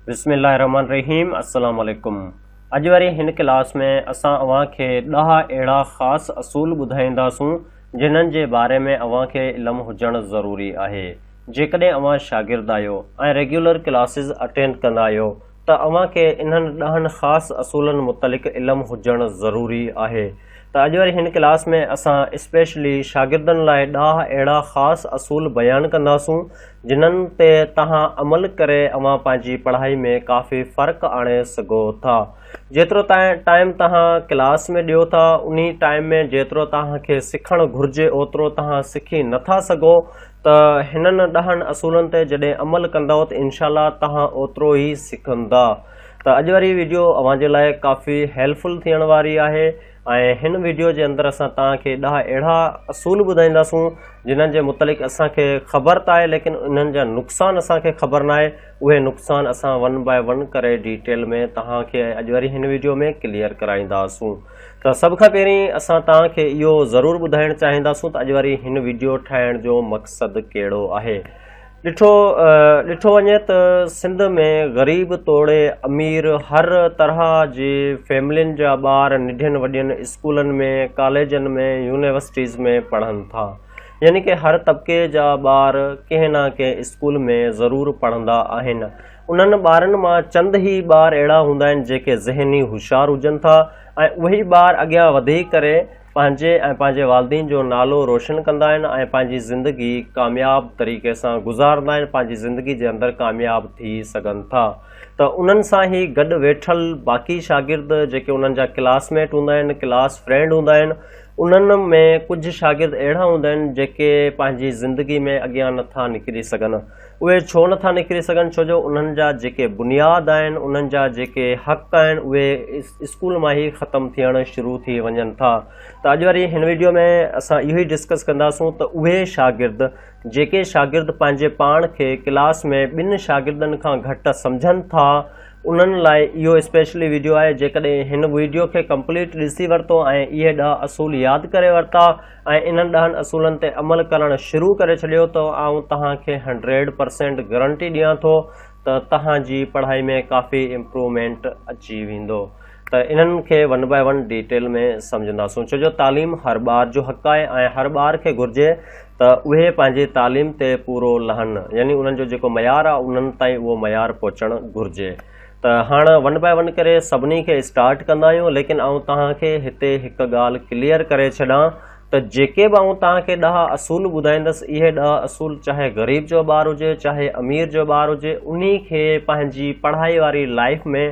بسم الله الرحمن الرحيم السلام عليڪم اڄ واري هن ڪلاس ۾ اسان اوهان کي 10 اهڙا خاص اصول ٻڌائينداسون جنھن جي باري ۾ اوهان کي علم هجڻ ضروري آهي جيڪڏهن اوهان شاگرد آهيو ۽ ريگيولر ڪلاسز اٽينڊ ڪندا آهيو ته اوهان کي انهن ڏهن خاص اصولن متعلق علم هجڻ ضروري آهي ته اڄ واري هن ڪلاس ۾ اسان اسپيشلي شاگردن لاء ڏهه اهڙا خاص اصول بيان ڪنداسون جنھن تي توهان عمل ڪري اوهان پنهنجي پڙهائي ۾ ڪافي فرق آڻي سگهو ٿا. جيترو ٽائيم توهان ڪلاس ۾ ڏيو ٿا انهي ٽائيم ۾ جيترو توهان کي سکڻ گهرجي اوترو توهان سکي نٿا سگهو ته هنن ڏهن اصولن تي جڏهن عمل ڪندؤ ته انشاء الله توهان اوترو ئي سکندا ته اڄ واري ويڊيو اوهان جي لاء ڪافي هيلپ فل ٿيڻ واري آهي ۽ هن ويڊيو جي اندر اسان توهان کي ڏهه اهڙا اصول ٻڌائينداسون جنھن جي متعلق اسان کي خبر ته آهي ليڪن انهن جا نقصان اسان کي خبر ناهي اهي نقصان اسان ون باء ون ڪري ڊيٽيل ۾ توهان کي اڄ واري هن ويڊيو ۾ ڪليئر ڪرائينداسون ته سڀ کان پهرين اسان توهان کي اهو ضرور ٻڌائڻ چاهينداسون ته اڄ واري هن ويڊيو ٺاهڻ جو مقصد ڪهڙو آهي. ڏٺو ڏٺو وڃي ته سنڌ ۾ غريب توڙي امير هر طرح جي فيملين جا ٻار نڍين وڏين اسڪولن ۾ ڪاليجن ۾ يونيورسٽيز ۾ پڙهن ٿا يعني ڪه هر طبقي جا ٻار ڪنهن نه ڪنهن اسڪول ۾ ضرور پڙهندا آهن انهن ٻارن مان چند ئي ٻار اهڙا هوندا آهن جيڪي ذهني هوشيار هجن ٿا ۽ اهي ٻار اڳيان وڌي ڪري پنهنجي ۽ پنهنجي والدين جو نالو روشن ڪندا آهن ۽ پنهنجي زندگي ڪامياب طريقي سان گذارندا آهن پنهنجي زندگي جي اندر ڪامياب ٿي سگهن ٿا ته انهن سان ئي گڏ ويٺل باقي شاگرد جيڪي انهن جا ڪلاس ميٽ هوندا آهن ڪلاس فرينڊ هوندا آهن انهن ۾ ڪجهه شاگرد اهڙا هوندا آهن جيڪي پنهنجي زندگي ۾ اڳيان نٿا نڪري سگهن اهي ڇو نٿا نڪري سگهن ڇو جو انهن جا جيڪي بنياد آهن انهن جا جيڪي حق آهن اهي اسڪول مان ئي ختم ٿيڻ شروع ٿي وڃن ٿا ته اڄ واري هن ويڊيو ۾ اسان اهو ئي ڊسڪس ڪنداسون ته اهي شاگرد جيڪي شاگرد پنهنجي پاڻ کي ڪلاس ۾ ٻن شاگردن کان گهٽ سمجهن ٿا انهن لاء اهو اسپيشلي ويڊيو آهي جيڪڏهن هن ويڊيو کي ڪمپليٽ ڏسي ورتو ۽ اهي ڏهه اصول ياد ڪري ورتا ۽ انهن ڏهن اصولن تي عمل ڪرڻ شروع ڪري ڇڏيو ته آئون توهان کي هنڊريڊ پرسينٽ گرنٽي ڏيان ٿو ته توهان جي پڙهائي ۾ ڪافي امپروومينٽ اچي ويندو ته انهن کي ون باء ون ڊيٽيل ۾ سمجهنداسون ڇو جو تعليم هر ٻار جو حق آهي ۽ هر ٻار کي گهرجي ته اهي پنهنجي تعليم تي پورو لهن يعني انهن جو جيڪو معيار آهي انهن تائين اهو معيار پهچڻ گهرجي. ته هاڻ ون باء ون ڪري سڀني کي اسٽارٽ ڪندا آهيون ليڪن آئون توهان کي هتي هڪ ڳالهه ڪليئر ڪري ڇڏان ته جيڪي به آئون توهان کي ڏهه اصول ٻڌائيندس اهي ڏهه اصول چاهي غريب جو ٻار هجي چاهي امير جو ٻار هجي انهي کي پنهنجي پڙهائي واري لائف ۾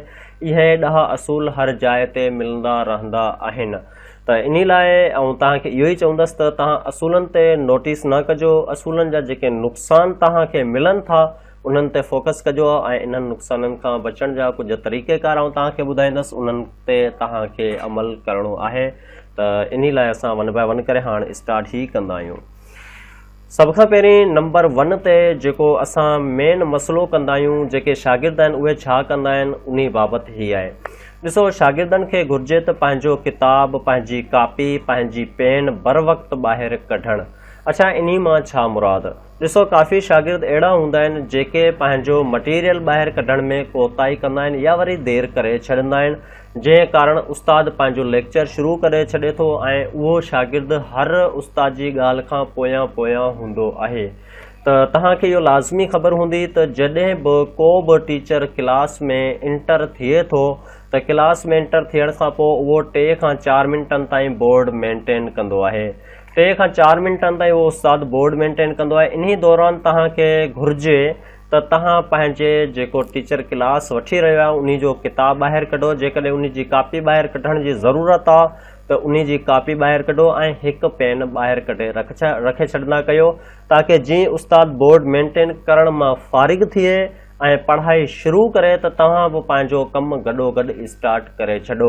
اهي ڏهه اصول هر جاء تي ملندا رهندا آهن ته انهي لاء آئون توهان کي اهو ئي چوندس ته توهان اصولن تي نوٽيس نه ڪجو اصولن جا جيڪي نقصان توهان کي ملن ٿا انهن تي فوڪس ڪجو ۽ انهن نقصانن کان بچڻ جا ڪجهه طريقيڪار آئون توهان کي ٻڌائيندس انهن تي توهان کي عمل ڪرڻو آهي ته انهي لاء اسان ون باء ون ڪري هاڻ اسٽارٽ هي ڪندا آهيون سڀ کان پهرين نمبر ون تي جيڪو اسان مين مسئلو ڪندا آهيون جيڪي شاگرد آهن اهي ڇا ڪندا آهن انهي بابت هي آهي ڏسو شاگردن کي گهرجي ته پنهنجو ڪتاب پنهنجي ڪاپي پنهنجي پين بر وقت ٻاهر ڪڍڻ اڇا انهي مان ڇا مراد ڏسو ڪافي شاگرد اهڙا هوندا آهن جيڪي پنهنجو مٽيريل ٻاهر ڪڍڻ ۾ ڪوتاهي ڪندا آهن يا وري دير ڪري ڇڏندا آهن جنهن ڪارڻ استاد پنهنجو ليڪچر شروع ڪري ڇڏي ٿو ۽ اهو شاگرد هر استاد جي ڳالهه کان پويان پويان هوندو آهي ته توهان کي اهو لازمي خبر هوندي ته جڏهن به ڪو به ٽيچر ڪلاس ۾ انٽر ٿئي ٿو ته ڪلاس ۾ انٽر ٿيڻ کان پوء اهو ٽي کان چار منٽن تائين بورڊ مينٽين ڪندو آهي ٽي کان چار منٽن تائين اهو استاد بورڊ مينٽين ڪندو آهي انهي دوران توهان کي گهرجي ته توهان پنهنجي جيڪو ٽيچر ڪلاس وٺي رهيو آهي انهي جو ڪتاب ٻاهر ڪڍو جيڪڏهن انهي جي ڪاپي ٻاهر ڪڍڻ جي ضرورت آهي ته انهي جي ڪاپي ٻاهر ڪڍو ۽ هڪ پين ٻاهر ڪڍي رکي ڇڏندا ڪيو تاڪه جيئن استاد بورڊ مينٽين ڪرڻ مان فارغ ٿئي ۽ پڙهائي شروع ڪري ته توهان به پنهنجو ڪم گڏوگڏ اسٽارٽ ڪري ڇڏو.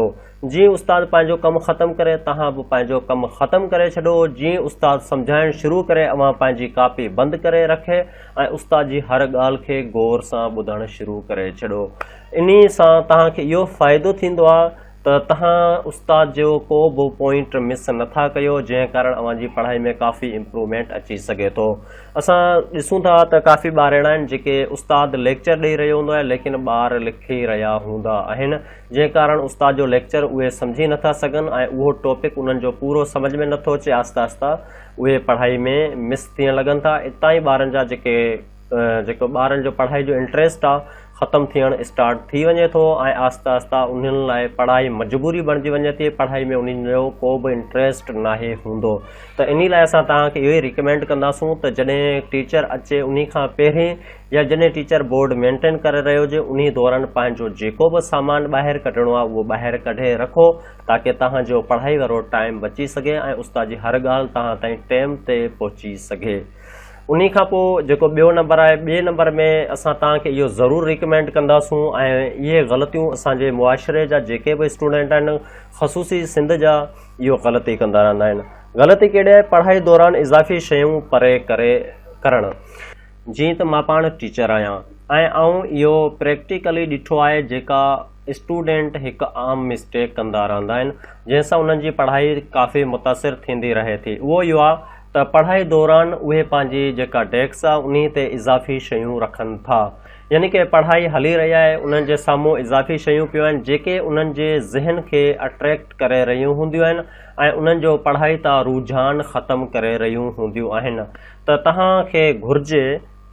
جيئن استاد پنهنجو ڪم ختم ڪري توهان به پنهنجو ڪم ختم ڪري ڇڏو، جيئن استاد سمجهائڻ شروع ڪري اوهان پنهنجي ڪاپي بند ڪري رکي ۽ استاد جي هر ڳالهه کي غور سان ٻڌڻ شروع ڪري ڇڏو. انهي سان توهان کي اهو فائدو ٿيندو آهي ته توهان استاد جو ڪو به پوائنٽ مس نٿا ڪيو جنهن ڪارڻ اوهان جي پڙهائي ۾ ڪافي امپروومينٽ اچي سگهي ٿو. اسان ڏسون ٿا ته ڪافي ٻار اهڙا آهن جيڪي استاد ليڪچر ڏئي رهيو هوندو آهي ليڪن ٻار لکي رهيا هوندا آهن جنهن ڪارڻ استاد جو ليڪچر اهي سمجهي نٿا سگهن ۽ اهو ٽاپڪ انهن جو پورو سمجهه ۾ نٿو اچي آهستي آهستي اهي پڙهائي ۾ مس ٿيڻ لڳن ٿا اتان ئي ٻارن جا جيڪي جيڪو ٻارن جو پڙهائي جو انٽريسٽ آ ختم ٿيڻ اسٽارٽ ٿي وڃي ٿو ۽ آهستي آهستي انهن لاء پڙهائي مجبوري بڻجي وڃي ٿي پڙهائي ۾ انهن جو ڪو به انٽريسٽ ناهي هوندو ته انهي لاء اسان توهان کي اهو ئي ريڪمينڊ ڪنداسون ته جڏهن ٽيچر اچي انهي کان پهرين يا جڏهن ٽيچر بورڊ مينٽين ڪري رهيو هجي انهي دوران پنهنجو جيڪو به سامان ٻاهر ڪڍڻو آ اهو ٻاهر ڪڍي رکو تاڪه توهان جو پڙهائي وارو ٽائيم بچي سگهي ۽ استاد جي هر ڳالهه توهان تائين ٽيم تي پهچي سگهي. انهي کان پوء جيڪو ٻيو نمبر آهي ٻئي نمبر ۾ اسان توهان کي اهو ضرور ريڪمينڊ ڪنداسون ۽ اهي غلطيون اسان جي معاشري جا جيڪي به اسٽوڊنٽ آهن خصوصي سنڌ جا اهو غلطي ڪندا رهندا آهن غلطي ڪهڙي آهي پڙهائي دوران اضافي شيون پري ڪري ڪرڻ جيئن ته مان پاڻ ٽيچر آهيان ۽ آئون اهو پريڪٽيڪلي ڏٺو آهي جيڪا اسٽوڊنٽ هڪ عام مسٽيڪ ڪندا رهندا آهن جنهن سان انهن جي پڙهائي ڪافي متاثر ٿيندي رهي ٿي اهو اهو آهي ته پڙهائي دوران اهي پنهنجي جيڪا ڊيڪس آ انهي تي اضافي شيون رکن ٿا يعني ڪه پڙهائي هلي رهي آهي انهن جي سامهون اضافي شيون پيون آهن جيڪي انهن جي ذهن کي اٽريڪٽ ڪري رهيون هونديون آهن ۽ انهن جو پڙهائي تان رجحان ختم ڪري رهيون هونديون آهن ته توهان کي گهرجي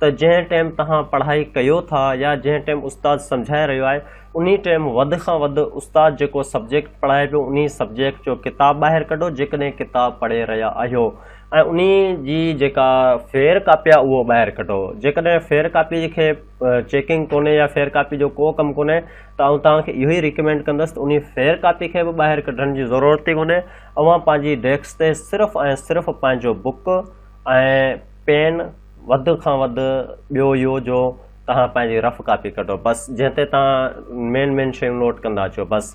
ته جنهن ٽيم توهان پڙهائي ڪيو ٿا يا جنهن ٽيم استاد سمجهائي رهيو آهي انهي ٽيم وڌ کان وڌ استاد جيڪو سبجيڪٽ پڙهائي پيو انهي سبجيڪٽ جو ڪتاب ٻاهر ڪڍو جيڪڏهن ڪتاب پڙهي رهيا آهيو ۽ انهي جي جيڪا فيئر ڪاپي آهي اهو ٻاهر ڪڍو جيڪڏهن فيئر ڪاپي کي چيڪنگ ڪونهي يا فيئر ڪاپي جو ڪو ڪم ڪونهي ته آئون توهان کي اهو ئي ريڪمينڊ ڪندس ته انهي فيئر ڪاپي کي به ٻاهر ڪڍڻ جي ضرورت ئي ڪونهي اوهان پنهنجي ڊيسڪ تي صرف ۽ صرف پنهنجو بڪ ۽ پين وڌ کان وڌ ٻيو اهو جو توهان پنهنجي رف ڪاپي ڪڍو بس جنهن تي توهان مين مين شيون نوٽ ڪندا اچو بس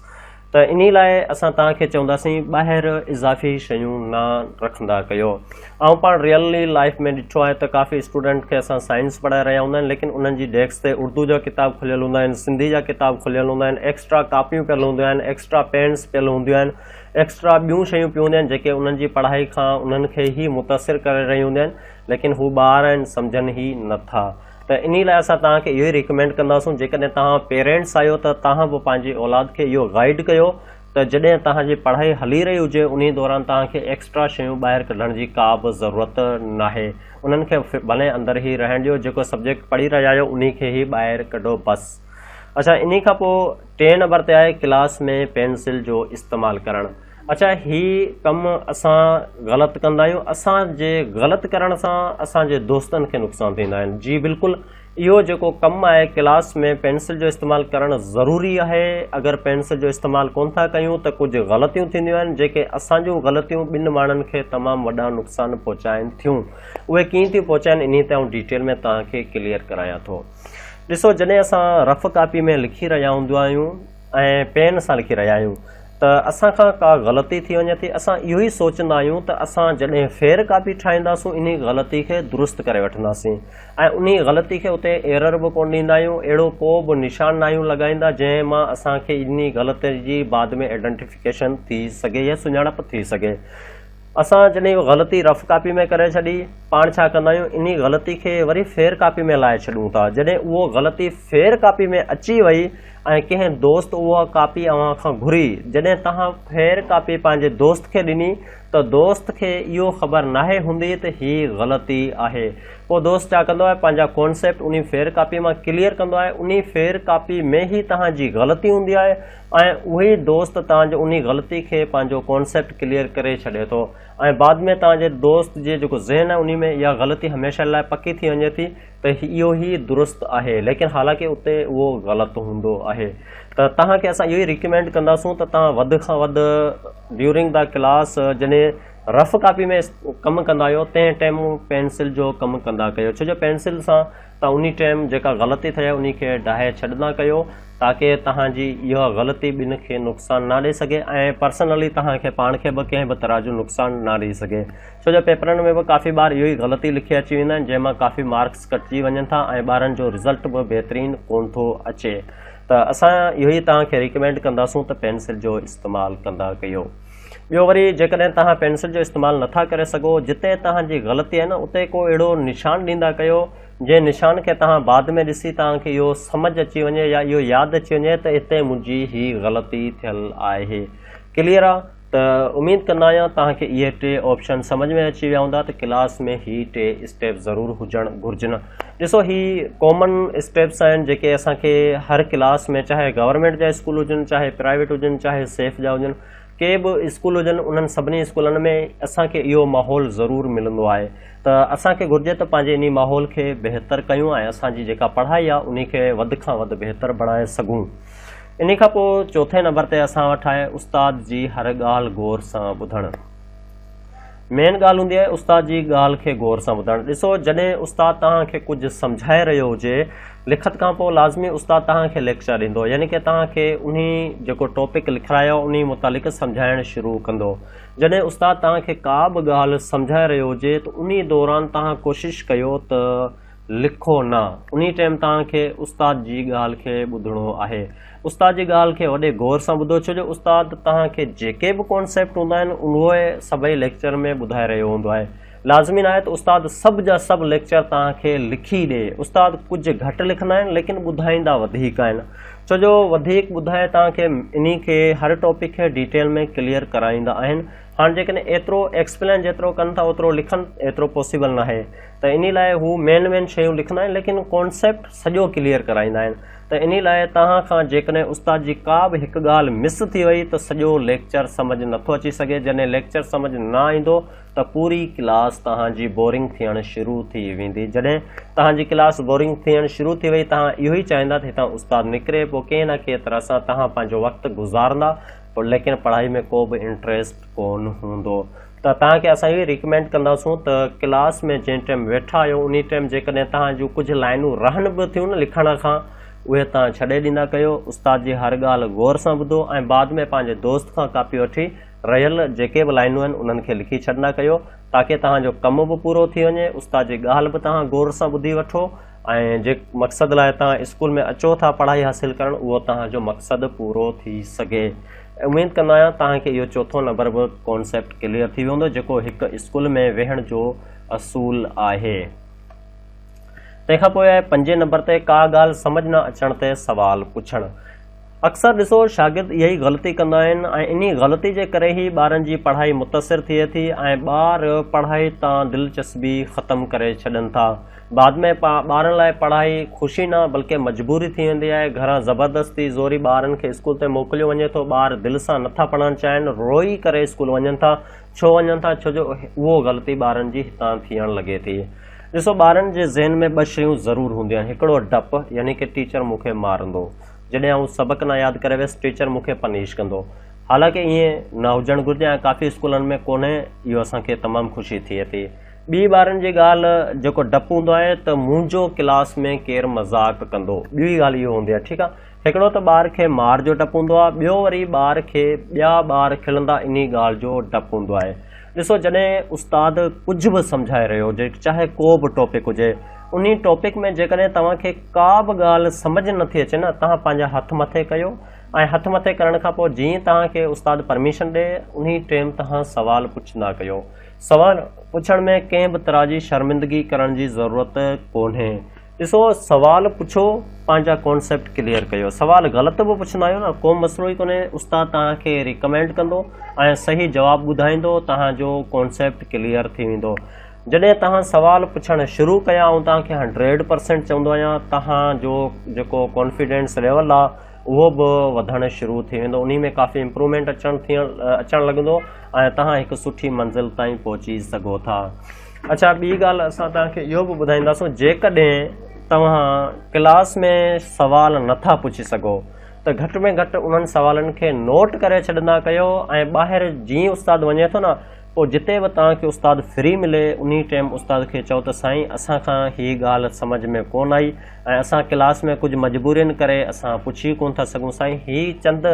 ته انهي لاء اسان توهان کي چونداسين ٻاهر اضافي شيون نه رکندا ڪيو آئون پاڻ ريئلي لائف ۾ ڏٺو آهي ته ڪافي اسٽوڊنٽ کي اسان سائنس پڙهائي رهيا هوندا آهن ليڪن انهن جي ڊيسڪ تي اردو جا ڪتاب کليل هوندا آهن سنڌي جا ڪتاب کليل هوندا آهن ايڪسٽرا ڪاپيون پيل هونديون آهن ايڪسٽرا پينس پيل هونديون آهن ايڪسٽرا ٻيون شيون پيون هونديون آهن جيڪي انهن جي پڙهائي کان انهن کي ئي متاثر ڪري رهيون هونديون آهن ليڪن هو ٻار آهن سمجهن ئي نه ٿا ته انهي لاء اسان توهان کي اهو ئي ريڪمينڊ ڪنداسون جيڪڏهن توهان پيرينٽس آهيو ته توهان به پنهنجي اولاد کي اهو گائيڊ ڪيو ته جڏهن توهان جي پڙهائي هلي رهي هجي انهي دوران توهان کي ايڪسٽرا شيون ٻاهر ڪڍڻ جي ڪا به ضرورت ناهي انهن کي ڀلي اندر ئي رهڻ ڏيو جيڪو سبجيڪٽ پڙهي رهيا آهيو انهي کي ئي ٻاهر ڪڍو بس اڇا انهي کان پوء ٽئين نمبر تي آهي ڪلاس ۾ پينسل جو استعمال ڪرڻ. اڇا هي ڪم اسان غلط ڪندا آهيون اسان جي غلط ڪرڻ سان اسان جي دوستن کي نقصان ٿيندا آهن جي بلڪل اهو جيڪو ڪم آهي ڪلاس ۾ پينسل جو استعمال ڪرڻ ضروري آهي اگر پينسل جو استعمال ڪون ٿا ڪيون ته ڪجهه غلطيون ٿينديون آهن جيڪي اسان جون غلطيون ٻن ماڻهن کي تمام وڏا نقصان پهچائن ٿيون اهي ڪيئن ٿيون پهچائن انهي تي آئون ڊيٽيل ۾ توهان کي ڪليئر ڪرايان ٿو. ڏسو جڏهن اسان رف ڪاپي ۾ لکي رهيا هوندا آهيون ۽ پين سان لکي رهيا آهيون ته اسان کان ڪا غلطي ٿي وڃي ٿي اسان اهو ئي سوچندا آهيون ته اسان جڏهن فيئر ڪاپي ٺاهينداسون انهي غلطي کي درست ڪري وٺنداسين ۽ انهي غلطي کي اتي ايرر به ڪونه ڏيندا آهيون اهڙو ڪو به نشان ناهيون لڳائيندا جنهن مان اسان کي انهي غلطي جي بعد ۾ آئيڊنٽيفڪيشن ٿي سگهي يا سڃاڻپ ٿي سگهي. اسان جڏهن اها غلطي رف ڪاپي ۾ ڪري ڇڏي، پاڻ ڇا ڪندا آهيون، انهي غلطي کي وري فيئر ڪاپي ۾ لائي ڇڏون ٿا. جڏهن اهو غلطي فيئر ڪاپي ۾ اچي وئي ۽ ڪنهن دوست اها ڪاپي اوهان کان گهري، جڏهن توهان فيئر ڪاپي پنهنجي دوست کي ڏني ته دوست کي اهو خبر ناهي هوندي ته هي غلطي آهي. پوء دوست ڇا ڪندو آهي، پنهنجا ڪانسيپٽ انهي فيئر ڪاپي مان ڪليئر ڪندو آهي، انهي فيئر ڪاپي ۾ ئي توهان جي غلطي هوندي آهي، ۽ اهوئي دوست توهان جي انهي غلطي کي پنهنجو ڪانسيپٽ ڪليئر ڪري ڇڏي ٿو ۽ بعد ۾ توهان جي دوست جي جيڪو ذهن آهي انهي ۾ اها غلطي هميشه لاء پڪي ٿي وڃي ٿي ته اهو ئي درست آهي ليڪن حالانڪه اتي اهو غلط هوندو آهي ته توهان کي اسان اهو ئي ريڪمينڊ ڪنداسون ته توهان وڌ کان وڌ ڊيورنگ the class جڏهن رف ڪاپي ۾ ڪم ڪندا آهيو تنهن ٽائيم پينسل جو ڪم ڪندا ڪيو ڇو جو پينسل سان ته انهي ٽائيم جيڪا غلطي ٿئي انهي کي ڊاهي ڇڏندا ڪيو تاڪه توهان جي اها غلطي ٻين کي نقصان نه ڏئي سگهي ۽ پرسنلي توهان کي پاڻ کي به ڪنهن به طرح جو نقصان نه ڏئي سگهي ڇو جو پيپرن ۾ به ڪافي ٻار اهو ئي غلطي لکي اچي ويندا آهن جنهن مان ڪافي مارڪس ڪٽجي وڃن ٿا ۽ ٻارن جو رزلٽ به بهترين ڪون ٿو اچي. ته اسان اهو ئي توهان کي ريڪمينڊ ڪنداسون ته پينسل جو استعمال ڪندا ڪيو. ٻيو وري جيڪڏهن توهان پينسل جو استعمال نٿا ڪري سگهو، جتي توهان جي غلطي آهي نه اتي ڪو اهڙو نشان ڏيندا ڪيو جنهن نشان کي توهان بعد ۾ ڏسي توهان کي اهو سمجهه اچي وڃي يا اهو ياد اچي وڃي ته هتي منهنجي هي غلطي ٿيل آهي. ڪليئر آ؟ ته اميد ڪندا آهيان توهان کي اهي ٽي آپشن سمجهه ۾ اچي ويا هوندا ته ڪلاس ۾ هي ٽي اسٽيپ ضرور هجڻ گهرجن. ڏسو هي ڪامن اسٽيپس آهن جيڪي اسان کي هر ڪلاس ۾ چاهي گورنمينٽ جا اسڪول هجن چاهي پرائيويٽ هجن چاهي سيف جا هجن ڪي به اسڪول هجن انهن سڀني اسڪولن ۾ اسان کي اهو ماحول ضرور ملندو آهي ته اسان کي گهرجي ته پنهنجي انهي ماحول کي بهتر ڪيون ۽ اسان جي جيڪا پڙهائي آهي انهي کي وڌ کان وڌ بهتر بڻائي سگهون. انهي کان پوء چوٿين نمبر تي اسان وٽ آهي استاد جي هر ڳالهه غور سان ٻڌڻ. مين ڳالهه هوندي آهي استاد جي ڳالهه کي غور سان ٻڌڻ. ڏسو جڏهن استاد توهان کي ڪجهه سمجهائي رهيو هجي لکت کان پوء لازمي استاد توهان کي ليڪچر ڏيندو يعني ڪه توهان کي انهي جيڪو ٽاپڪ لکرايو انهي متعلق سمجهائڻ شروع ڪندو. جڏهن استاد توهان کي ڪا به ڳالهه سمجهائي رهيو هجي ته انهي دوران توهان ڪوشش ڪيو ته لکو نه، انهي ٽيم توهان کي استاد جي ڳالهه کي ٻڌڻو آهي. استاد جي ڳالهه کي وڏي غور سان ٻڌو ڇو جو استاد توهان کي جيڪي به ڪانسيپٽ هوندا آهن اهي سڀئي ليڪچر ۾ ٻڌائي رهيو هوندو آهي. لازمي ناهي ته استاد سڀ جا سڀ ليڪچر توهان کي لکي ڏي. استاد ڪجهه گهٽ لکندا آهن ليڪن ٻڌائيندا وڌيڪ آهن. ڇو جو وڌيڪ ٻڌائي توهان کي انهي کي هر ٽاپڪ کي ڊيٽيل ۾ ڪليئر ڪرائيندا آهن. هاڻ جيڪڏهن ايترو ايڪسپلين جيترو ڪن ٿا اوترو لکن ايترو پاسيبل ناهي ته انهي لاء هو مين مين شيون لکندا آهن ليڪن ڪانسيپٽ سڄو ڪليئر ڪرائيندا آهن ته انهي لاء توهان کان جيڪڏهن استاد جي ڪا به هڪ ڳالهه مس ٿي وئي ته سڄو ليڪچر سمجهه نٿو اچي سگهي جڏهن ليڪچر سمجهه نه ايندو ته پوري ڪلاس توهان جي بورنگ ٿيڻ شروع ٿي ويندي جڏهن توهان جي ڪلاس بورنگ ٿيڻ شروع ٿي وئي توهان اهو ئي چاهيندا ته هتان استاد نڪري پوء ڪنهن نه ڪنهن طرح سان توهان پنهنجو وقت گذارندا ليڪن پڙهائي ۾ ڪو به انٽريسٽ ڪون هوندو ته توهان کي اسان اهو ئي ريڪمينڊ ڪنداسون ته ڪلاس ۾ جنهن ٽيم ويٺا آهيو انهي ٽيم جيڪڏهن توهان جون ڪجهه لائنون رهن به ٿيون نه لکڻ کان اهي توهان ڇڏي ڏيندا ڪيو استاد جي هر ڳالهه غور سان ٻڌو ۽ بعد ۾ پنهنجي دوست کان ڪاپي وٺي رهيل جيڪي به لائنون آهن انهن کي لکي ڇڏندا ڪيو تاڪه توهان جو ڪم به پورو ٿي وڃي استاد جي ڳالهه به توهان غور سان ٻڌي وٺو ۽ جنهن مقصد لاء توهان اسڪول ۾ اچو ٿا پڙهائي حاصل ڪرڻ اهو توهان جو مقصد پورو ٿي سگهي. اميد ڪندو آهيان توهان کي اهو چوٿون نمبر به ڪانسيپٽ ڪليئر ٿي ويو هوندو جيڪو هڪ اسڪول ۾ ويهڻ جو اصول آهي. تنهن کان پوء آهي پنجين نمبر تي ڪا ڳالهه سمجهه نه اچڻ تي سوال پڇڻ. اڪثر ڏسو شاگرد اها ئي غلطي ڪندا آهن ۽ انهي غلطي جي ڪري ئي ٻارن جي پڙهائي متاثر ٿئي ٿي ۽ ٻار پڙهائي تان دلچسپي ختم ڪري ڇڏن ٿا. بعد ۾ ٻارن لاء پڙهائي خوشي نه بلڪه مجبوري ٿي ويندي آهي، گهران زبردستي زوري ٻارن کي اسڪول تي موڪليو وڃي ٿو، ٻار دل سان نٿا پڙهڻ چاهين، روئي ڪري اسڪول وڃن ٿا، ڇو وڃن ٿا؟ ڇو جو اهو غلطي ٻارن جي هتان ٿيڻ لڳي ٿي. ڏسو ٻارن جي ذهن ۾ ٻه شيون ضرور هونديون آهن، هڪڙو ڊپ يعني ڪه ٽيچر مون کي مارندو. جڏهن آئون سبق نه ياد ڪري ويس ٽيچر مون کي پنش ڪندو. حالانڪه ائين نه هجڻ گهرجي ۽ ڪافي اسڪولن ۾ ڪونهي اهو اسان کي تمام خوشي ٿئي ٿي. ٻي ٻارن جي ڳالهه جيڪو ڊپ هوندو آهي ته منهنجو ڪلاس ۾ ڪير مذاق ڪندو ٻي ڳالهه اهو هوندي آهي ٺيڪ آهي هڪڙو ته ٻار کي مار جو ڊپ هوندو آهي ٻيو وري ٻار کي ٻيا ٻار کلندا انهي ڳالهه جو ڊپ هوندو آهي. ڏسو جڏهن استاد ڪجهه به سمجهائي رهيو هجي چاهي ڪو به ٽاپڪ هجي انهي ٽاپڪ ۾ جيڪڏهن توهان کي ڪا به ڳالهه سمجهه نه ٿي اچي نه توهان پنهنجا هٿ مٿي ڪيو ۽ هٿ مٿي ڪرڻ کان پوء جيئن توهان کي استاد پرميشن ڏي انهي ٽيم توهان سوال پڇندا ڪيو سوال پڇڻ ۾ ڪنهن به طرح جي شرمندگي ڪرڻ جي ضرورت ڪونهي ڏسو سوال پڇو پنهنجا ڪانسيپٽ ڪليئر ڪيو سوال غلط به پڇندا آهيو نه ڪو مسئلو ئي ڪونهي استاد توهان کي ريڪمينڊ ڪندو ۽ صحيح جواب ٻڌائيندو توهان جو ڪانسيپٽ ڪليئر ٿي ويندو جڏهن توهان سوال پڇڻ شروع ڪيا آئون توهان کي هنڊريڊ پرسينٽ چوندو آهيان توهان جو جيڪو ڪانفيڊنس ليول آهي اهو به وڌڻ شروع ٿي ويندو انهي ۾ ڪافي امپروومينٽ اچڻ ٿيڻ اچڻ لڳندو ۽ توهان هڪ سٺي منزل تائين پهچي سگهو ٿا اڇا ٻي ڳالهه اسان توهان کي اهو به ٻڌائينداسون جيڪڏهن توهان ڪلاس ۾ سوال نٿا پڇي سگهو ته گهٽ ۾ گهٽ انهن سوالن کي نوٽ ڪري ڇڏندا ڪيو ۽ ٻاهر جيئن استاد وڃي ٿو نه پوء جتي به توهان کي استاد فري ملي انهي ٽيم استاد کي چئو ته سائين اسان کان هي ڳالهه سمجهه ۾ ڪونه آئي ۽ اسان ڪلاس ۾ ڪجهه مجبورين ڪري اسان پڇي ڪونه ٿا سگهون سائين هي چند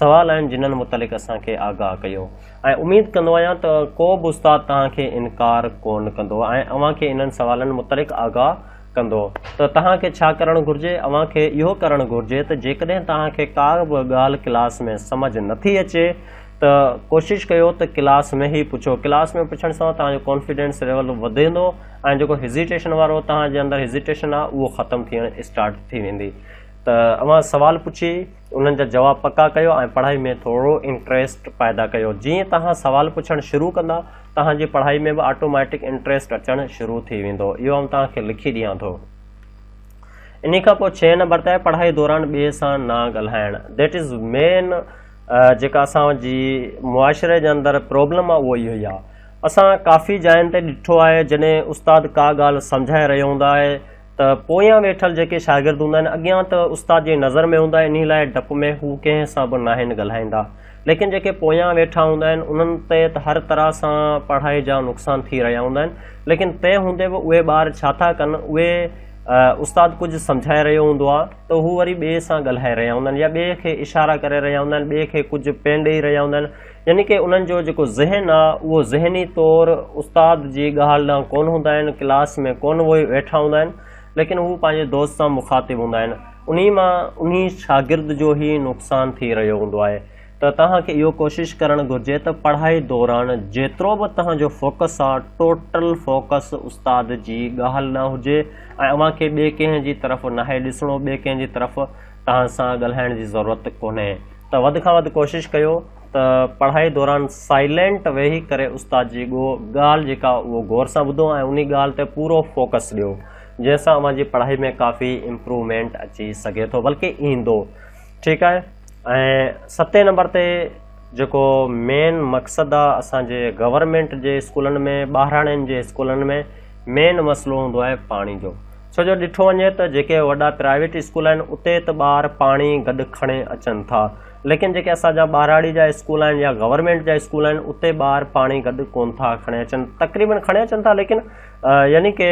سوال آهن جنھن متعلق اسان کي آگاھ ڪيو ۽ اميد ڪندو آهيان ته ڪو به استاد توهان کي انڪار ڪون ڪندو ۽ اوهان کي انهن سوالن متعلق آگاھ ڪندو ته توهان کي ڇا ڪرڻ گهرجي؟ اوهان کي اهو ڪرڻ گهرجي ته جيڪڏهن توهان کي ڪا به ڳالهه ڪلاس ۾ سمجهه نٿي اچي ته ڪوشش ڪيو ته ڪلاس ۾ ئي پڇو. ڪلاس ۾ پڇڻ سان توهان جو ڪانفيڊنس ليول وڌندو ۽ جيڪو هيزيٽيشن وارو توهان جي اندر هيزيٽيشن آهي اهو ختم ٿيڻ اسٽارٽ ٿي ويندي ته اوهان سوال پڇي انهن جا جواب پڪا ڪيو ۽ پڙهائي ۾ ٿورو انٽريسٽ پيدا ڪيو. جيئن توهان سوال پڇڻ شروع ڪندا توهان جي پڙهائي ۾ به آٽوميٽڪ انٽريسٽ اچڻ شروع ٿي ويندو. اهو آئون توهان کي لکي ڏيان ٿو. انهي کان پوء ڇهين نمبر تي آهي پڙهائي دوران ٻئي سان نه ڳالهائڻ. That is مين جيڪا اسان جي معاشري جي اندر پرابلم آهي اهو اهو ئي آهي. اسان ڪافي جاين تي ڏٺو آهي جڏهن استاد ڪا ڳالهه سمجهائي رهيو هوندو آهي ته پويان ويٺل جيڪي شاگرد هوندا آهن اڳيان ته استاد جي نظر ۾ هوندا آهن انهي لاء ڊپ ۾ هو ڪنهن سان به ناهن ڳالهائيندا ليڪن جيڪي پويان ويٺا هوندا آهن انهن تي ته هر طرح سان پڙهائي جا نقصان ٿي رهيا هوندا آهن ليڪن تنهن هوندي به اهي ٻار ڇا ٿا ڪن اهي استاد ڪجهه سمجهائي رهيو هوندو آهي ته هو وري ٻئي سان ڳالهائي رهيا هوندا آهن يا ٻئي کي اشارا ڪري رهيا هوندا آهن ٻئي کي ڪجهه پين ڏيئي رهيا هوندا آهن يعني ڪي انهن جو جيڪو ذهن آ اهو ذهني طور استاد جي ڳالهه ڏانهن ڪونه هوندا آهن ڪلاس ۾ ڪونه اهي ويٺا هوندا آهن ليڪن هو پنهنجي دوست سان مخاطب هوندا آهن انهي مان انهي شاگرد جو ئي نقصان ٿي رهيو هوندو آهي ته توهان کي اهو ڪوشش ڪرڻ گهرجي ته پڙهائي دوران جيترو به توهان جو فوڪس آ ٽوٽل فوڪس استاد جي ڳالهه ڏانهن هجي ۽ اوهان کي ٻئي ڪنهن جي طرف ناهي ڏسڻو ٻئي ڪنهن جي طرف توهان سان ڳالهائڻ جي ضرورت ڪونهي ته وڌ کان وڌ ڪوشش ڪيو ته پڙهائي دوران سائلينٽ ويهي ڪري استاد جي ڳالهه جيڪا اهو غور سان ٻڌو ۽ انهي ڳالهه تي پورو فوڪس ڏيو جنهن سان اوهان جي پڙهائي ۾ ڪافي امپروومينٽ اچي سگهي ٿو بلڪه ايندو ٺيڪ آهي ۽ ستين نمبر تي جيڪو مين مقصد آ اسان جي گورنمينٽ جي اسڪولن ۾ ٻاهراڻين جي اسڪولن ۾ مين مسئلو هوندو آهي پاڻي جو ڇو جو ڏٺو وڃي ته جيڪي وڏا پرائيويٽ اسڪول آهن اتي ته ٻار پاڻي گڏ کڻي اچن ٿا ليڪن جيڪي اسان جا ٻهراڙي جا اسڪول آهن يا گورنمينٽ جا اسڪول آهن اتي ٻار پاڻي گڏ ڪون ٿا کڻي اچن تقريبن کڻي اچن ٿا ليڪن يعني ڪي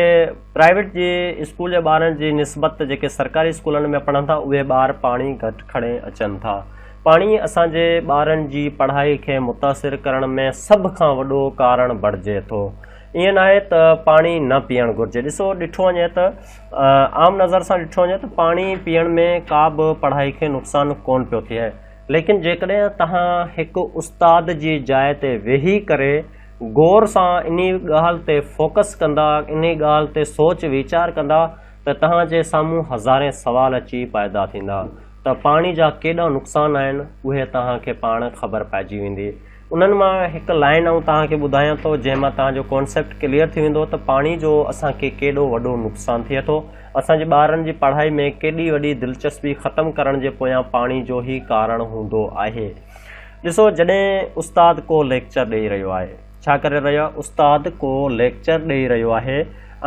پرائيويٽ جي اسڪول جي ٻارن جي نسبت جيڪي سرڪاري اسڪولن ۾ پڙهن ٿا اهي ٻار پاڻي گهٽ کڻي اچن ٿا پاڻي اسان جي ٻارن جي پڙهائي کي متاثر ڪرڻ ۾ سڀ کان وڏو ڪارڻ بڻجي ٿو ائين ناهي ته پاڻي نه پيئڻ گهرجي. ڏسو ڏٺو وڃي ته عام نظر سان ڏٺو وڃي ته پاڻي پيئڻ ۾ ڪا به پڙهائي کي نقصان ڪونه پيو ٿئي ليڪن جيڪڏهن توهان هڪ استاد جي جاء تي ويهي ڪري غور سان انهي ڳالهه تي فوڪس ڪندا انهي ڳالهه تي سوچ ويچار ڪندا ته توهان جي سامهون هزارين سوال اچي پيدا ٿيندا ته پاڻي جا ڪيڏا نقصان آهن اهي توهان کي پاڻ خبر پئجي ويندي. انهن مان هڪ لائين آئون توهان کي ٻڌايان ٿو جنهن مان توهان جو ڪانسيپٽ ڪليئر ٿي ويندو ته پاڻي جو اسان کي ڪيڏو وڏو نقصان ٿئي ٿو اسان جي ٻارن جي پڙهائي ۾ ڪيڏي وڏي دلچسپي ختم ڪرڻ جي پويان پاڻي جو ئي ڪارڻ هوندو آهي ڏسو جڏهن استاد ڪو ليڪچر ڏئي رهيو آهي ڇا ڪري رهيو آهي استاد ڪو ليڪچر ڏئي رهيو آهي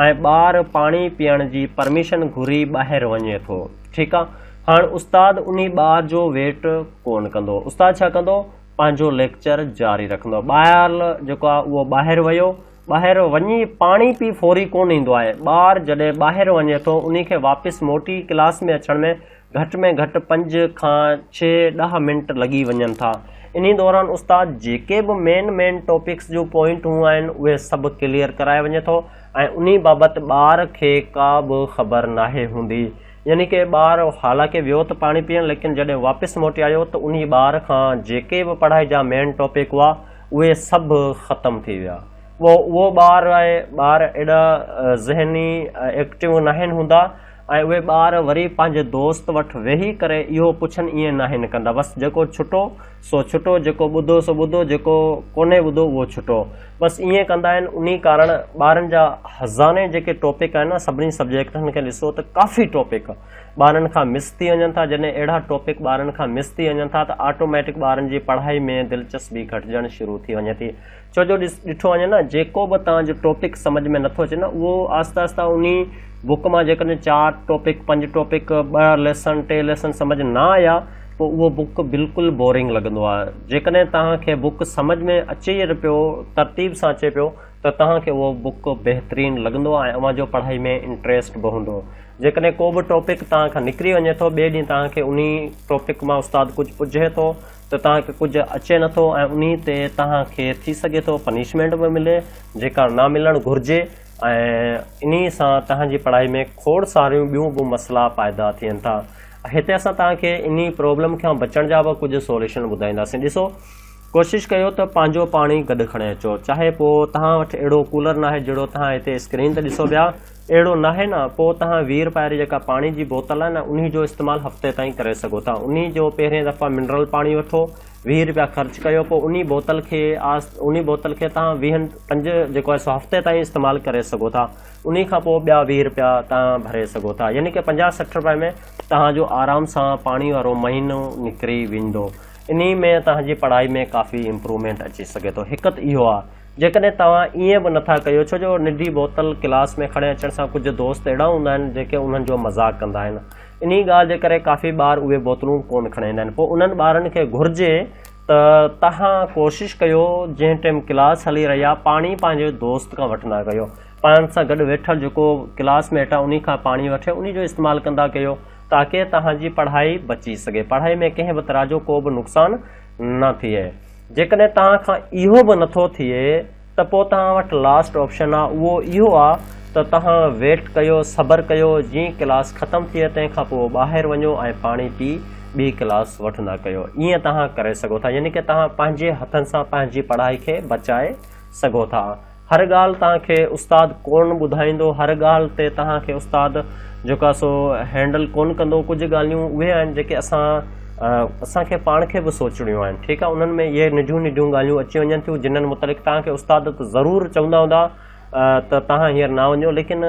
۽ ٻار پاڻي پيئڻ جي پرميشن گهري ٻاهر وڃي ٿو ٺيڪ آهي هاڻ استاد انهي ٻار جو ويٽ ڪونه ڪندو استاد ڇا ڪندو پنهنجو ليڪچر جاري رکندو آهي. ٻار جيڪو آهي اهو ٻاهر ويو، ٻاهر وڃي پاڻي پي فوري ڪونه ايندو آهي. ٻار جڏهن ٻاهر وڃي ٿو انهي کي واپس موٽي ڪلاس ۾ اچڻ ۾ گهٽ ۾ گهٽ پنج کان ڇهه ڏهه منٽ لڳي وڃن ٿا. انهي دوران استاد جيڪي به مين مين ٽاپڪس جون پوائنٽون آهن اهي سڀ ڪليئر ڪرائي وڃي ٿو ۽ انهي بابت ٻار کي ڪا به خبر ناهي هوندي. يعني ڪه ٻار حالانڪه ويو ته پاڻي پيئڻ ليڪن جڏهن واپس موٽي آيو ته انهي ٻار کان جيڪي به پڙهائي جا مين ٽاپڪ هئا اهي سڀ ختم ٿي ويا پوء اهو ٻار آهي ٻار ايڏا ذهني ايڪٽو ناهن هوندا ۽ اهي ٻار وري پنهنجي دوست وٽ ويهي ڪري اهو پڇن ائين ناهن ڪندا بس جيڪو ڇٽو سو ڇٽو جيڪو ٻڌو سو ٻڌو جيڪو ڪونهي ٻڌو اهو ڇٽو بس ائين ڪندا آهن انهي ڪارڻ ٻارن جا هزارين جيڪي ٽاپڪ آهن نه سڀني سبجيڪٽن کي ڏسو ته ڪافي ٽاپڪ ٻارن کان مس ٿي وڃن ٿا جڏهن اهڙا ٽاپڪ ٻارن کان مس ٿي وڃن ٿا ته آٽوميٽڪ ٻارن جي پڙهائي ۾ دلچسپي گهٽجڻ شروع ٿي وڃي ٿي ڇو جو ڏٺو وڃي نه جيڪو به توهان جو ٽاپڪ سمجهه ۾ نٿو اچي نه اهو آهستي آهستي انهي بڪ مان جيڪڏهن چار ٽاپڪ پنج ٽاپڪ ٻه ليسن ٽي ليسن سمجهه نه آيا پوء اهو بڪ بلڪل بورنگ لڳندو آهي. جيڪڏهن توهان کي بڪ سمجهه ۾ اچي ئي پيو، ترتيب سان اچي پيو ته توهان کي اهو بڪ بهترين لڳندو ۽ اوهان جو پڙهائي ۾ انٽريسٽ به هوندو. جيڪڏهن ڪو به ٽاپڪ توهان کان نڪري وڃي ٿو، ٻئي ڏينهن توهان کي انهي ٽاپڪ مان استاد ڪجهه پڇي ٿو ته توهان کي ڪجهه اچي نٿو ۽ انهي تي توهان کي ٿي سگهي ٿو پنشمينٽ به ملي جيڪا نه ملڻ گهرجي. ۽ انهي سان توهان جي پڙهائي ۾ کوڙ ساريون ٻيون به مسئلا پيدا ٿين ٿا. هتي اسان توهان کي انهي پرابلم کان بچڻ جا به ڪجهه سوليوشن ٻڌائينداسين. ڏسو ڪوشش ڪيو ته پنهنجو پاڻي گڏ کڻي اچو چاهي پوء توهان وٽ اهڙو ڪولر ناهي جهڙو توهان هتي اسڪرين تي ڏسو پيا اهڙو ناهي نه پوء توهان 20 رپئي واري جيڪا پاڻي جي بوتل آهي نه انهي جو استعمال هفتي تائين ڪري سگهو ٿا انهي جو پهرين دفعا منرل پاڻي وٺو 20 رپيا خرچ ڪيو پوء انهي بوتل کي انهي بوتل کي توهان ويهن پنج جيڪو آهي سو هفتي تائين استعمال ڪري سگهو ٿا انهي کان پوء ٻيا 20 رپيا توهان ڀري سگهو ٿا يعني ڪه 50 60 رپئي ۾ توهان جو آرام سان پاڻي وارو مهينو نڪري ويندو. انهي ۾ توهان جي پڙهائي ۾ ڪافي امپروومينٽ اچي سگهي ٿو. هڪ ته اهو آهي. جيڪڏهن توهان ائين به نٿا ڪيو ڇو جو ننڍي بوتل ڪلاس ۾ کڻي اچڻ سان ڪجهه دوست اهڙا هوندا آهن جيڪي انهن جو مذاق ڪندا آهن. انهي ڳالهه جي ڪري ڪافي ٻار اهي بوتلون ڪونه کڻي ايندا آهن. پوء انهن ٻارن کي گهرجي ته توهان ڪوشش ڪيو جنهن ٽيم ڪلاس هلي رهي آهي پاڻي پنهنجي دوست کان وٺندا ڪيو. پاڻ سان گڏ ويٺل جيڪو ڪلاس ميٽ آهي انهي کان پاڻي وٺي انهي جو استعمال ڪندا ڪيو. تاڪه توهان جي پڙهائي بچي سگهي، پڙهائي ۾ ڪنهن به طرح جو ڪو به نقصان نه ٿئي. جيڪڏهن توهان کان اهو به نٿو ٿئي ته پوء توهان وٽ لاسٽ آپشن آ اهو اهو آ ته توهان ويٽ ڪيو، صبر ڪيو، جيئن ڪلاس ختم ٿئي تنهن کان پوء ٻاهر وڃو ۽ پاڻي پي ٻي ڪلاس وٺندا ڪيو. ائين توهان ڪري سگهو ٿا يعني ڪه توهان پنهنجي هٿن سان پنهنجي پڙهائي کي بچائي سگهو ٿا. هر ڳالهه توهان کي استاد ڪونه ٻڌائيندو، هر ڳالهه تي توهان کي استاد جيڪو آهي سو هينڊل ڪونه ڪندو، ڪجهه ڳالهيون اهي آهن جيڪي اسان اسان کي پاڻ کي به سوچڻيون آهن ٺيڪ آهي انهن ۾ اهي ننڍيون ننڍيون ڳالهيون اچي وڃن ٿيون جنھن متعلق توهان کي استاد ته ضرور چوندا هوندا ته توهان هينئر نه وڃو ليڪن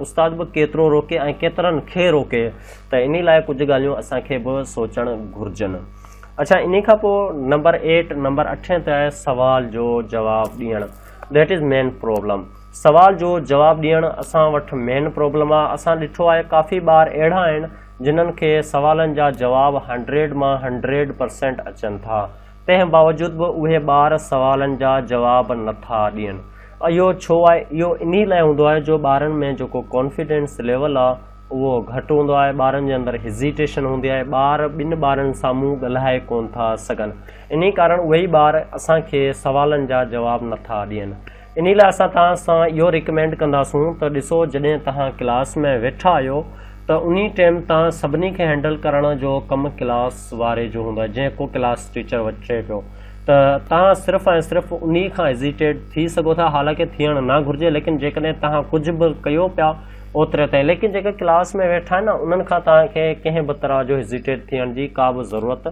استاد به ڪيترو روڪي ۽ ڪيترن کي روڪي ته انهي لاء ڪجهه ڳالهيون اسان کي به سوچڻ گهرجن. اڇا انهي کان پوء نمبر ايٽ نمبر اٺين تي آهي سوال جو جواب ڏيڻ that is main problem سوال جو جواب ڏيڻ اسان وٽ مين پرابلم آهي اسان ڏٺو آهي ڪافي ٻار اهڙا آهن جنھن کي سوالن جا جواب هنڊريڊ مان هنڊريڊ پرسينٽ اچن ٿا تنهن باوجود به اهي ٻار سوالن جا جواب نٿا ڏين اهو ڇو آهي اهو انهي لاء هوندو آهي جو ٻارن ۾ جيڪو ڪانفيڊنس ليول آهي اهو گهٽ هوندو آهي، ٻارن جي اندر هيزيٽيشن هوندي آهي، ٻار ٻن ٻارن سامهون ڳالهائي ڪونه ٿا سگهن، انهي ڪارڻ اهي ئي ٻار اسان کي سوالن جا جواب نه ٿا ڏين. انهي لاء اسان توهان سان اهو ريڪمينڊ ڪنداسون ته ڏسو جڏهن توهان ڪلاس ۾ ويٺا آهيو ته انهي ٽيم توهان سڀني کي هينڊل ڪرڻ جو ڪم ڪلاس واري جو هوندو آهي جنهن ڪو ڪلاس ٽيچر وٺي پيو ته توهان صرف ۽ صرف انهي کان هيزيٽيٽ ٿي سگهو ٿا حالانڪه ٿيڻ نه گهرجي ليڪن جيڪڏهن توهان ڪجهه به ڪيو پيا اوتري تائين ليڪن جيڪي ڪلاس ۾ ويٺا آهن نه انهن کان توهان کي ڪنهن به طرح جو هيزيٽيٽ ٿيڻ جي ڪا به ضرورت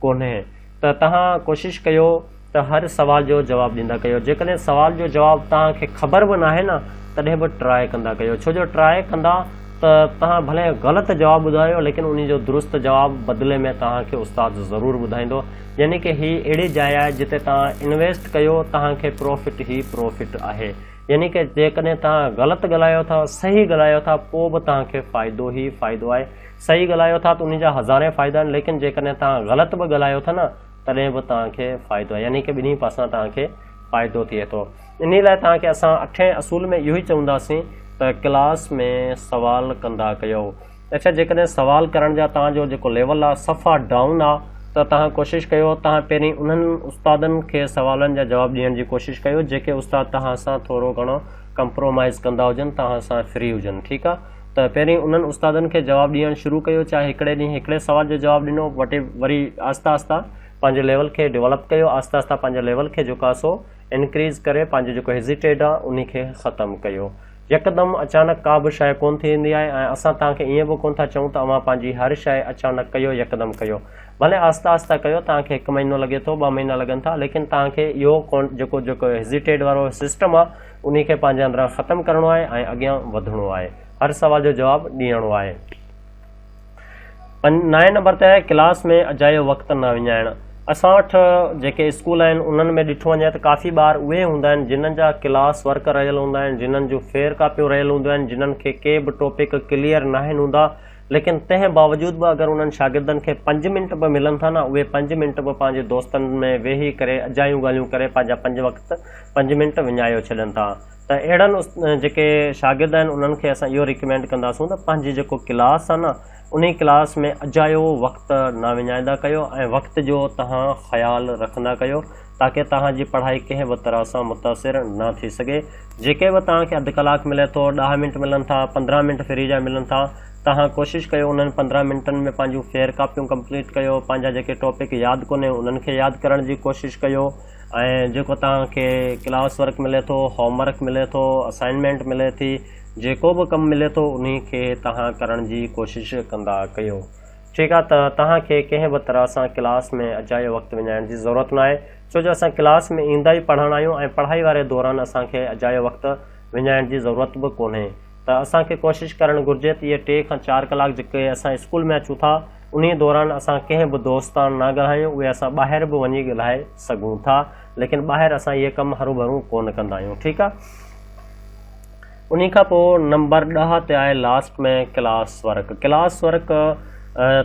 ڪونهي ته توهان ڪوشش ڪيو ته هر سوال جو جواب ڏيندا ڪيو جيڪڏهن سوال جو جواب توهان کي خبر به ناهي نه تڏهن به ٽرائي ڪندا ڪيو ڇو جو ٽرائي ڪندا ته توهان ڀلي غلط جواب ٻڌايو ليڪن انهي جو درست جواب بدلي ۾ توهان کي استاد ضرور ٻڌائيندو يعني ڪه هي اهڙي جاء آهي جتي توهان انويسٽ ڪيو توهان کي پروفٽ ئي پروفٽ آهي. يعني ڪه جيڪڏهن توهان غلط ڳالهايو ٿا صحيح ڳالهايو ٿا پوء به توهان کي فائدو ئي فائدو آهي. صحيح ڳالهايو ٿا ته انهي جا هزارين فائدا آهن ليڪن جيڪڏهن توهان غلط به ڳالهايو ٿا نه تڏهن به توهان کي فائدو آهي يعني ڪه ٻنهي پاسان توهان کي فائدو ٿئي ٿو. انهي لاء توهان کي اسان اٺين اصول ۾ اهو ئي چونداسين ته ڪلاس ۾ سوال ڪندا ڪيو. اڇا جيڪڏهن سوال ڪرڻ جا توهان جو جيڪو ليول آ صفا ڊائون آ ته توهان ڪوشش ڪيو توهان پهرين انهن استادن کي سوالن جا جواب ڏيڻ جي ڪوشش ڪيو جيڪي استاد توهان سان ٿورو گهڻو ڪمپرومائز ڪندا هجن توهان سان فري هجن ٺيڪ آ ته پهرين انهن استادن کي جواب ڏيڻ شروع ڪيو چاهي هڪڙي ڏينهن هڪڙي سوال جو جواب ڏنو وٽي وري آهستي آهستي پنهنجي ليول کي ڊولپ ڪيو آهستي آهستي پنهنجي ليول کي جيڪو آ سو انڪريز ڪري پنهنجو جيڪو هيزيٽيڊ آ انهي کي ختم ڪيو. يڪدم اچانڪ ڪا به شيء ڪونه ٿي ايندي آهي ۽ اسان توهان کي ائين به ڪونه ٿا چئون ته اوهان پنهنجي هر شيء اچانڪ ڪيو يڪدم ڪيو. ڀلي آهستي آهستي ڪيو توهان کي هڪ مهينو لڳي ٿو ٻه مهينا لڳن ٿا ليڪن توهان کي اهو ڪون جيڪو جيڪو هيزيٽيڊ وارو سسٽم آهي انهي کي پنهنجي اندران ختم ڪرڻو آهي ۽ اڳيان وڌڻو آهي هر سوال جو جواب ڏيڻو آهي. نائين نمبر تي آهي ڪلاس ۾ اجايو وقت نه وڃائڻ. اسان وٽ جيڪي اسڪول آهن انهن ۾ ڏٺو وڃي ته ڪافي ٻار اهي هوندا آهن جنھن جا ڪلاس ورڪ رهيل هوندا آهن جنھن جون فيئر ڪاپيون رهيل هونديون آهن جنھن کي ڪي به ٽاپڪ ڪليئر ناهن هوندا ليڪن تنهن باوجود به اگر انهن شاگردن کي پنج منٽ به ملن ٿا نه اهي پنج منٽ به پنهنجي دوستن ۾ ويهي ڪري اجايون ڳالهيون ڪري پنهنجا پنج وقت پنج منٽ وڃايو ڇڏن ٿا. ته اهڙن جيڪي شاگرد آهن انهن کي اسان اهو ريڪمينڊ ڪنداسون ته پنهنجي جيڪو ڪلاس آهي نه انهي ڪلاس ۾ اجايو وقت نه وڃائيندا ڪيو ۽ وقت جو توهان خيال رکندا ڪيو تاڪه توهان جي پڙهائي ڪنهن به طرح سان متاثر نه ٿي سگهي. جيڪي به توهان کي اڌ ڪلاڪ ملي ٿو، ڏهه منٽ ملن ٿا، 15 منٽ فري جا ملن ٿا، توهان ڪوشش ڪيو انهن 15 منٽن ۾ پنهنجون فيئر ڪاپيون ڪمپليٽ ڪيو، پنهنجا جيڪي ٽاپڪ ياد ڪونهي انهن کي ياد ڪرڻ جي ڪوشش ڪيو ۽ جيڪو توهان کي ڪلاس ورڪ ملي ٿو، هوم ورڪ ملي ٿو، اسائنمينٽ ملي ٿي، جيڪو به ڪم ملي ٿو انهي کي توهان ڪرڻ جي ڪوشش ڪندا ڪيو. ٺيڪ آ ته توهان کي ڪنهن به طرح سان ڪلاس ۾ اجايو وقت وڃائڻ جي ضرورت ناهي ڇو جو اسان ڪلاس ۾ ايندا ئي پڙهڻ آهيون ۽ پڙهائي واري دوران اسان کي اجايو وقت وڃائڻ جي ضرورت به ڪونهي ته اسان کي ڪوشش ڪرڻ گهرجي ته اهي 3 کان 4 ڪلاڪ جيڪي اسان اسڪول ۾ اچون ٿا انهي دوران اسان ڪنهن به دوست سان نه ڳالهايون اهي اسان ٻاهر به وڃي ڳالهائي سگهون ٿا ليڪن ٻاهر اسان اهي ڪم هروڀرو ڪونه ڪندا آهيون ٺيڪ آ. انهي کان پوء نمبر 10 تي آهي last ۾ class work. Class work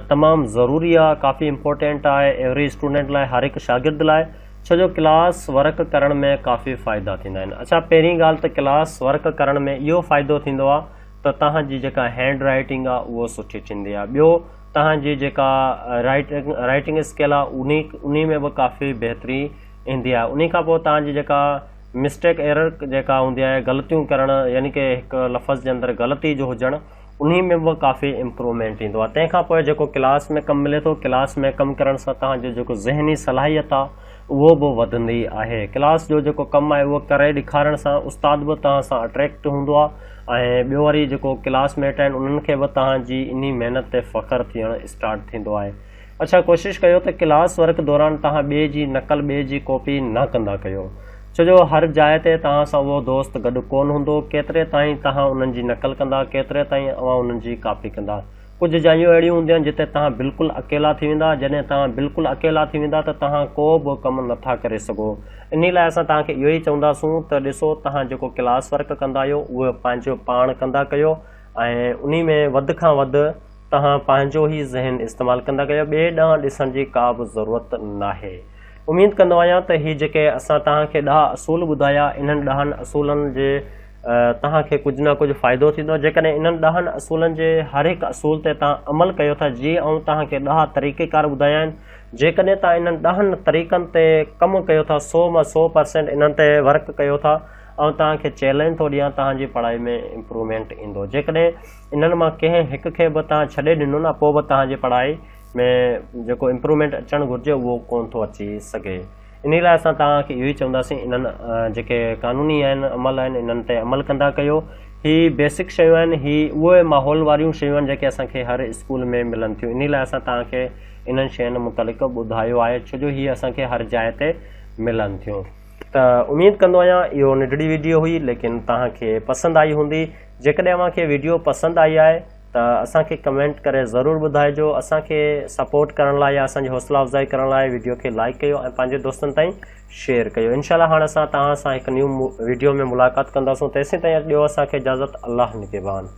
تمام ضروري آهي ڪافي امپورٽينٽ آهي ايوري اسٽوڊنٽ لاء هر هڪ شاگرد لاء ڇو جو ڪلاس ورڪ ڪرڻ ۾ ڪافي فائدا ٿيندا آهن. اڇا پهرين ڳالهه ته ڪلاس ورڪ ڪرڻ ۾ اهو فائدو ٿيندو آهي ته توهان جي جيڪا هينڊ رائيٽنگ آهي اهو سٺي ٿيندي آهي ٻيو توهان جي جيڪا رائيٽنگ اسڪل آهي انهي ۾ به ڪافي بهتري ايندي آهي انهي کان پوء توهان جي جيڪا مسٽيڪ ايرر جيڪا هوندي آهي غلطيون ڪرڻ يعني ڪي هڪ لفظ جي اندر غلطي جو هجڻ انهي ۾ به ڪافي امپروومينٽ ايندو آهي تنهن کان پوء جيڪو ڪلاس ۾ ڪم ملي ٿو ڪلاس ۾ ڪم ڪرڻ سان توهان جو جيڪو ذهني صلاحيت آهي اهو به وڌندي آهي ڪلاس جو جيڪو ڪم آهي اهو ڪري ڏيکارڻ سان استاد به توهان سان اٽريڪٽ هوندو آهي ۽ ٻيو وري جيڪو ڪلاس ميٽ آهن انهن کي به توهان جي انهي محنت تي فخر ٿيڻ اسٽارٽ ٿيندو آهي. اڇا ڪوشش ڪيو ته ڪلاس ورڪ دوران توهان ٻئي جي نقل ٻئي جي ڪاپي نه ڪندا ڪيو ڇو جو هر جاء تي توهان سان اهو دوست گڏ ڪونه هوندو ڪيتري تائين توهان انهن جي نقل ڪندا ڪيتري تائين اوهان انهن جي ڪاپي ڪندا ڪجهه جايون اهڙيون هونديون آهن جتي توهان بلڪل اڪيلا ٿي ويندا جڏهن توهان بلڪل اڪيلا ٿي ويندا ته توهان ڪو به ڪم نٿا ڪري سگهو انهي لاء اسان توهان کي اهو ئي چونداسون ته ڏسو توهان جيڪو ڪلاس ورڪ ڪندا آهيو اهو پنهنجو پاڻ ڪندا ڪيو ۽ انهي ۾ وڌ کان وڌ توهان پنهنجو ئي ذهن استعمال ڪندا ڪيو ٻئي ڏانهن ڏسڻ جي ڪا به ضرورت ناهي. اميد ڪندو آهيان ته هي جيڪي اسان توهان کي ڏهه اصول ٻڌايا انهن ڏهن اصولن جي توهان کي ڪجهه نه ڪجهه فائدو ٿيندو جيڪڏهن انهن ڏهن اصولن جي هر هڪ اصول تي توهان عمل ڪيو ٿا جي آئون توهان کي ڏهه طريقيڪار ٻڌايا آهن جيڪڏهن توهان انهن ڏهن طريقن تي ڪم ڪيو ٿا 100 مان 100% انهن تي ورڪ ڪيو ٿا آئون توهان کي چئلينج ٿو ڏيان توهان جي پڙهائي ۾ امپروومينٽ ايندو جيڪڏهن انهن مان ڪنهن هڪ کي به توهان ڇڏي ڏنو نه پوء به توهان جي پڙهائي ۾ جيڪو امپروومينٽ اچڻ گهرجي اهو ڪونه ٿو اچي سگهي. انهي لاء اسان توهان کي اهو ئي چونداسين انهن جيڪي قانوني آهن عمل آهن انهن تي عمل ڪندا ڪيو. هي بيسڪ شيون آهن هي اهي ماحول واريون شيون آهن جيڪي اسان کي هر اسڪول ۾ ملن ٿيون انهي لاء اسان توهان کي انهن شين متعلق ٻڌايو آهي ڇو جو هي اسان کي هر جاء تي ملن ٿيون. ته اميد ڪندو آهيان اهو ننڍڙي ويڊيو هئي ليڪن توهان کي پسند آئي هوندي. جيڪڏهن اوهان کي ويڊيو پسند آئي آهي ته اسان کي ڪمينٽ ڪري ضرور ٻڌائجو اسان کي سپورٽ ڪرڻ لاء يا اسان جي حوصلا افزائي ڪرڻ لاء ويڊيو کي لائيڪ ڪيو ۽ پنهنجي دوستن تائين شيئر ڪيو انشاء الله هاڻ اسان توهان سان هڪ نيو ويڊيو ۾ ملاقات ڪنداسون تيسين تائين ڏيو اسان کي اجازت الله نگهبان.